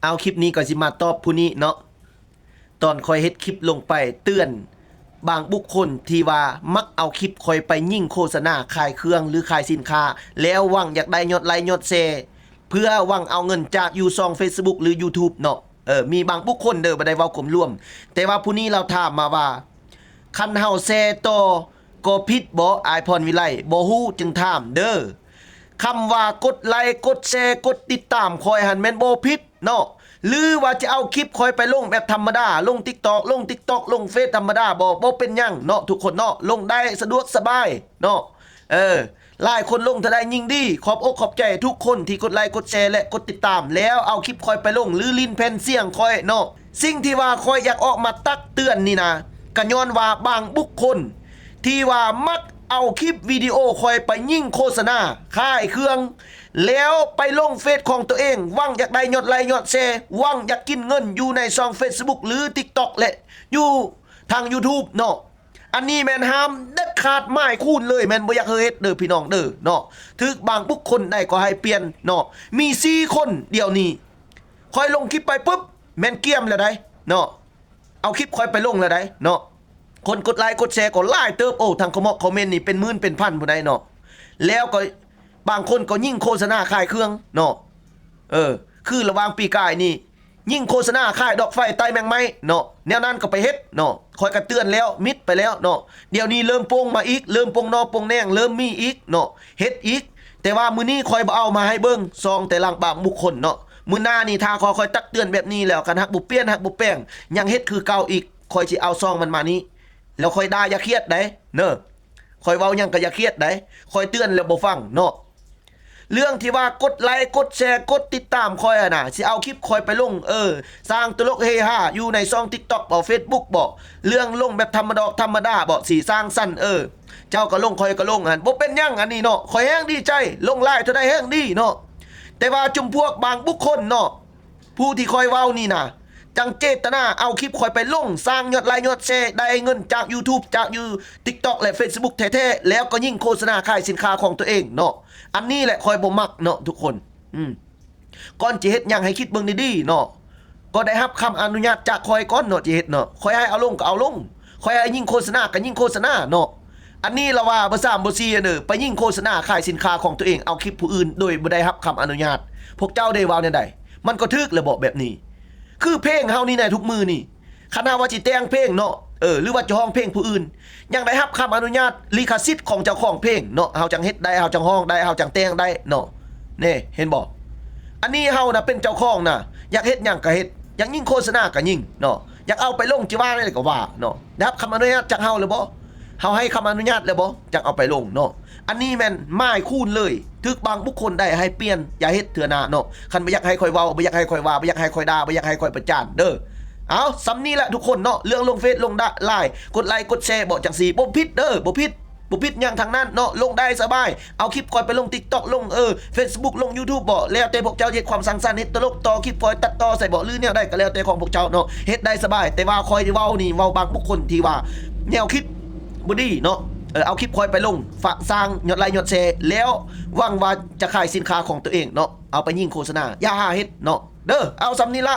ເອົາ ຄລິບນີ້ກໍຊິມາຕອບຜູ້ນີ້ເນາະ. ຕອນຂ້ອຍເຮັດຄລິບລົງໄປເຕືອນບາງບຸກຄົນທີ່ວ່າມັກເອົາຄລິບຂ້ອຍໄປຍິງໂຄສະນາຂາຍເຄື່ອງ ຫຼື ຂາຍສິນຄ້າ ແລ້ວຫວັງຢາກໄດ້ຍອດໄລຍອດແຊ ເພື່ອຫວັງເອົາເງິນຈາກຢູ່ຊ່ອງເຟສບຸກ ຫຼື ຢູທູບເນາະ. ເອີ ມີບາງບຸກຄົນເດີ ບໍ່ໄດ້ເວົ້າກວມລວມ, ແຕ່ວ່າຜູ້ນີ້ລາວຖາມມາວ່າ ຄັນເຮົາແຊຕໍ່ກໍຜິດບໍ່ ອ້າຍພອນວິໄລ? ບໍ່ຮູ້ຈຶ່ງຖາມເດີ. ຄຳວ່າກົດໄລ ກົດແຊ ກົດຕິດຕາມຂ້ອຍຫັ້ນແມ່ນບໍ່ຜິດເນາະ ຫຼືວ່າຈະເອົາຄລິບຂ້ອຍໄປລົງແບບທຳມະດາ ລົງຕິກຕອກ ລົງຕິກຕອກ ລົງເຟສທຳມະດາ ບໍ່ ບໍ່ເປັນຫຍັງເນາະ ທຸກຄົນເນາະ ລົງໄດ້ສະດວກສະບາຍເນາະ. ເອີ ຫຼາຍຄົນລົງເທົ່າໃດຍິ່ງດີ. ຂອບອົກຂອບໃຈທຸກຄົນທີ່ກົດໄລ ກົດແຊ ແລະ ກົດຕິດຕາມ ແລ້ວເອົາຄລິບຂ້ອຍໄປລົງ ຫຼື ຫຼິ້ນແຜ່ນສຽງຂ້ອຍເນາະ. ສິ່ງທີ່ວ່າຂ້ອຍຢາກອອກມາຕັກເຕືອນນີ້ນະ ກະຍ້ອນວ່າບາງບຸກຄົນທີ່ວ່າມັກເອົາຄລິບວິດີໂອຂ້ອຍໄປຍິງໂຄສະນາຂາຍເຄື່ອງ ແລ້ວໄປລົງເຟສຂອງຕົວເອງ ຫວັງຢາກໄດ້ຍອດໄລຍອດແຊ ຫວັງຢາກກິນເງິນຢູ່ໃນຊ່ອງເຟສບຸກ ຫຼື ຕິກຕອກ ແລະ ຢູ່ທາງຢູທູບເນາະ. ອັນນີ້ແມ່ນຫ້າມເດັດຂາດໝາຍຄູນເລີຍ ແມ່ນບໍ່ຢາກໃຫ້ເຮັດເດີພີ່ນ້ອງເດີເນາະ. ຖືກບາງບຸກຄົນໃດກໍໃຫ້ປ່ຽນເນາະ. ມີສີ່ຄົນດຽວນີ້ ຂ້ອຍລົງຄລິບໄປປຶບ ແມ່ນກຽມແລ້ວໃດເນາະ. ເອົາຄລິບຂ້ອຍໄປລົງແລ້ວໃດເນາະ. ຄົນກົດໄລກົດແຊກໍຫຼາຍເຕີບ. ໂອ້ ທັງຄອມເມັນນີ້ເປັນໝື່ນເປັນພັນພຸ້ນໃດເນາະ. ແລ້ວກໍບາງຄົນກໍຍິງໂຄສະນາຂາຍເຄື່ອງເນາະ. ເອີ ຄືລະຫວ່າງປີກາຍນີ້ ຍິງໂຄສະນາຂາຍດອກໄຟໄຕ້ແມງໄມ້ເນາະ. ແນວນັ້ນກໍໄປເຮັດເນາະ. ຂ້ອຍກໍເຕືອນແລ້ວ ມິດໄປແລ້ວເນາະ. ດຽວນີ້ເລີ່ມໂປ່ງມາອີກ ເລີ່ມໂປ່ງໜໍ່ໂປ່ງແໜງ ເລີ່ມມີອີກເນາະ ເຮັດອີກ. ແຕ່ວ່າມື້ນີ້ຂ້ອຍບໍ່ເອົາມາໃຫ້ເບິ່ງຊ່ອງແຕ່ລະບາງບຸກຄົນເນາະ. ມື້ໜ້ານີ້ຖ້າຂ້ອຍ ຂ້ອຍຕັກເຕືອນແບບນີ້ແລ້ວ ຄັນຫາກບໍ່ປ່ຽນ ຫາກບໍ່ແປງ ຍັງເຮັດຄືເກົ່າອີກ ຂ້ອຍຊິເອົາຊ່ອງມັນມານີ້ ແລ້ວຂ້ອຍດ່າ ຢ່າຄຽດໃດເນີ. ຂ້ອຍເວົ້າຫຍັງກໍຢ່າຄຽດໃດ ຂ້ອຍເຕືອນແລ້ວບໍ່ຟັງເນາະ. ເລື່ອງທີ່ວ່າກົດໄລ ກົດແຊ ກົດຕິດຕາມຂ້ອຍຫັ້ນນະ ຊິເອົາຄລິບຂ້ອຍໄປລົງ ເອີ ສ້າງຕະຫຼົກເຮຮາຢູ່ໃນຊ່ອງຕິກຕອກບໍ ເຟສບຸກບໍ ເລື່ອງລົງແບບທຳມະດອກທຳມະດາບໍ ຊິສ້າງສັນ ເອີ ເຈົ້າກໍລົງ ຂ້ອຍກໍລົງຫັ້ນ ບໍ່ເປັນຫຍັງ. ອັນນີ້ເນາະ ຂ້ອຍແຮ່ງດີໃຈ ລົງຫຼາຍເທົ່າໃດແຮ່ງດີເນາະ. ແຕ່ວ່າຈຸມພວກບາງບຸກຄົນເນາະ ຜູ້ທີ່ຂ້ອຍເວົ້ານີ້ນະ ຈັ່ງເຈດຕະນາເອົາຄລິບຂ້ອຍໄປລົງ ສ້າງຍອດໄລຍອດແຊ ໄດ້ເງິນຈາກຢູທູບ ຈາກຢູ່ຕິກຕອກ ແລະ ເຟສບຸກແທ້ໆ ແລ້ວກໍຍິງໂຄສະນາຂາຍສິນຄ້າຂອງຕົວເອງເນາະ. ອັນນີ້ແຫຼະຂ້ອຍບໍ່ມັກເນາະທຸກຄົນ. ອືມ ກ່ອນຈະເຮັດຫຍັງໃຫ້ຄິດເບິ່ງດີໆເນາະ. ກໍໄດ້ຮັບຄຳອະນຸຍາດຈາກຂ້ອຍກ່ອນເນາະ ຈະເຮັດເນາະ. ຂ້ອຍໃຫ້ເອົາລົງກໍເອົາລົງ ຂ້ອຍໃຫ້ຍິງໂຄສະນາກໍຍິງໂຄສະນາເນາະ. ອັນນີ້ລະວ່າບໍ່ສາມບໍ່ສີ່ເດີ ໄປຍິງໂຄສະນາຂາຍສິນຄ້າຂອງຕົວເອງ ເອົາຄລິບຜູ້ອື່ນໂດຍບໍ່ໄດ້ຮັບຄຳອະນຸຍາດ. ພວກເຈົ້າໄດ້ເວົ້າແນວໃດ? ມັນກໍຖືກແລ້ວບໍແບບນີ້? ຄືເພງເຮົານີ້ນະ ທຸກມື້ນີ້ ຄັນຫາກວ່າຊິແຕ່ງເພງເນາະ ເອີ ຫຼືວ່າຈະຮ້ອງເພງຜູ້ອື່ນ ຍັງໄດ້ຮັບຄຳອະນຸຍາດລິຂະສິດຂອງເຈົ້າຂອງເພງເນາະ ເຮົາຈັ່ງເຮັດໄດ້ ເຮົາຈັ່ງຮ້ອງໄດ້ ເຮົາຈັ່ງແຕ່ງໄດ້ເນາະ. ແນ່ ເຫັນບໍ່? ອັນນີ້ເຮົານະເປັນເຈົ້າຂອງນະ ຢາກເຮັດຫຍັງກໍເຮັດ ຢາກຍິງໂຄສະນາກໍຍິງເນາະ ຢາກເອົາໄປລົງ ຈະວ່າແນວໃດກໍວ່າເນາະ. ໄດ້ຮັບຄຳອະນຸຍາດຈາກເຮົາແລ້ວບໍ? ເຮົາໃຫ້ຄຳອະນຸຍາດແລ້ວບໍ? ຈັ່ງເອົາໄປລົງເນາະ. ອັນນີ້ແມ່ນໝາຍຄູນເລີຍ ຖືກບາງບຸກຄົນໄດ້ໃຫ້ປ່ຽນ ຢ່າເຮັດເທື່ອໜ້າເນາະ. ຄັນບໍ່ຢາກໃຫ້ຂ້ອຍເວົ້າ ບໍ່ຢາກໃຫ້ຂ້ອຍວ່າ ບໍ່ຢາກໃຫ້ຂ້ອຍດ່າ ບໍ່ຢາກໃຫ້ຂ້ອຍປະຈານເດີ. ເອົາ ສ່ຳນີ້ແຫຼະທຸກຄົນເນາະ ເລື່ອງລົງເຟສລົງດະ ຫຼາຍ ກົດໄລກົດແຊບໍ ຈັ່ງຊີ້ ບໍ່ຜິດເດີ ບໍ່ຜິດ ບໍ່ຜິດຫຍັງທັງນັ້ນເນາະ. ລົງໄດ້ສະບາຍ ເອົາຄລິບຂ້ອຍໄປລົງຕິກຕອກ ລົງ ເອີ ເຟສບຸກ ລົງຢູທູບບໍ ແລ້ວແຕ່ພວກເຈົ້າເຮັດຄວາມສ້າງສັນ ເຮັດຕະຫຼົກຕໍ່ຄລິບຂ້ອຍ ຕັດຕໍ່ໃສ່ບໍ ຫຼືແນວໃດກໍແລ້ວແຕ່ຂອງພວກເຈົ້າເນາະ ເຮັດໄດ້ສະບາຍ. ແຕ່ວ່າຂ້ອຍເວົ້ານີ້ ເວົ້າບາງບຸກຄົນທີ່ວ່າແນວຄິດບໍ່ດີເນາະ ເອີ ເອົາຄລິບຂ້ອຍໄປລົງ ຝາກສ້າງຍອດໄລຍອດແຊ ແລ້ວຫວັງວ່າຈະຂາຍສິນຄ້າຂອງຕົວເອງເນາະ ເອົາໄປຍິງໂຄສະນາ ຢ່າຫາເຮັດເນາະເດີ. ເອົາ ສ່ຳນີ້ລະ.